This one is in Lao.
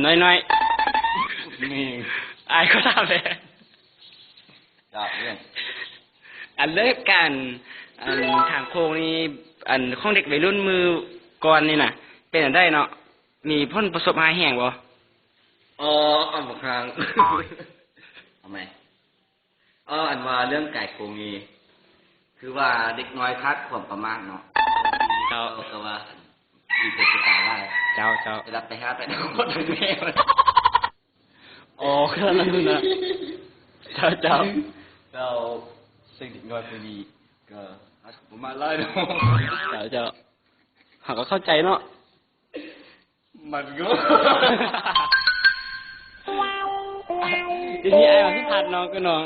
ນ້ອຍໆ ແມ່ນ ອ້າຍຂໍຖາມແດ່ ເຈົ້າ ເລື່ອງ ອັນເລື່ອງການ ອັນ ທາງໂຄ້ງນີ້ ອັນ ຂອງເດັກໄວລຸ້ນມື້ກ່ອນນີ້ນະ ເປັນອັນໃດເນາະ? ມີຜົນປະສົບຮ້າຍແຮງບໍ່? ອໍ ເອົາບັກຫ່າງ ເອົາໃໝ່ ເອີ ອັນວ່າເລື່ອງກາຍໂກງນີ້ ຄືວ່າເດັກນ້ອຍຂາດຄວາມປະໝາດເນາະ. ເຈົ້າ ກໍວ່າດີເກີນໄປຫຼາຍ. ເຈົ້າ ເຈົ້າ ໄປລັກໄປຫາແຕ່ທັງພໍ່ທັງແມ່. ອໍ ຂະໜາດນັ້ນນະ. ເຈົ້າ ເຈົ້າ ແລ້ວເຊິ່ງເດັກນ້ອຍຜູ້ນີ້ກໍອາດປະໝາດຫຼາຍເນາະ. ເຈົ້າ ເຈົ້າ ເຮົາກໍເຂົ້າໃຈເນາະ. ມັນກໍ ທີນີ້ອ້າຍມາພິມພາດນ້ອງກັບນ້ອງ.